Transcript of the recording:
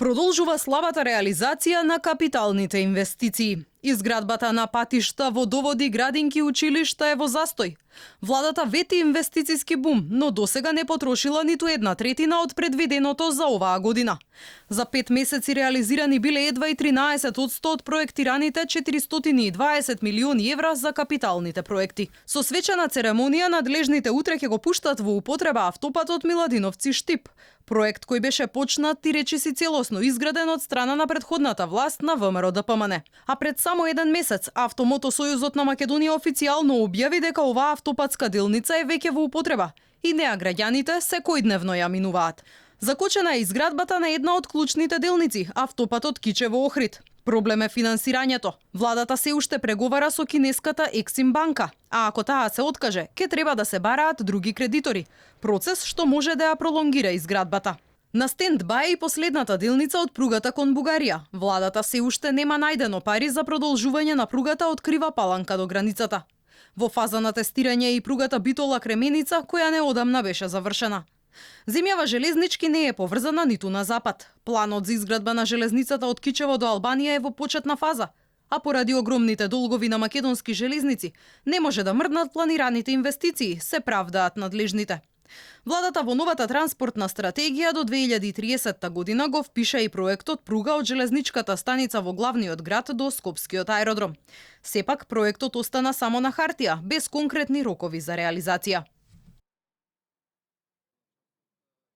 Продолжува слабата реализација на капиталните инвестиции. Изградбата на патишта, водоводи, градинки, училишта е во застој. Владата вети инвестициски бум, но досега не потрошила ниту 1/3 од предвиденото за оваа година. За 5 месеци реализирани биле едва и 13% од проектираните 420 милиони евра за капиталните проекти. Со свечена церемонија надлежните утре ќе го пуштат во употреба автопатот Миладиновци-Штип, проект кој беше почнат и речиси целосно изграден од страна на претходната власт на ВМРО-ДПМН. А пред само еден месец Автомотосојузот на Македонија официјално објави дека оваа автопатска делница е веќе во употреба и неа граѓаните секојдневно ја минуваат. Закочена е изградбата на една од клучните делници, автопатот Кичево-Охрид. Проблем е финансирањето. Владата се уште преговара со кинеската Ексим банка, а ако таа се откаже, ќе треба да се бараат други кредитори. Процес што може да ја пролонгира изградбата. На стендбај е и последната делница од пругата кон Бугарија. Владата се уште нема најдено пари за продолжување на пругата од Крива Паланка до границата. Во фаза на тестирање е и пругата Битола-Кременица, која неодамна беше завршена. Земјава железнички не е поврзана ниту на запад. Планот за изградба на железницата од Кичево до Албанија е во почетна фаза, а поради огромните долгови на македонски железници не може да мрднат планираните инвестиции, се правдаат надлежните. Владата во новата транспортна стратегија до 2030 година го впиша и проектот пруга од железничката станица во главниот град до Скопскиот аеродром. Сепак проектот остана само на хартија, без конкретни рокови за реализација.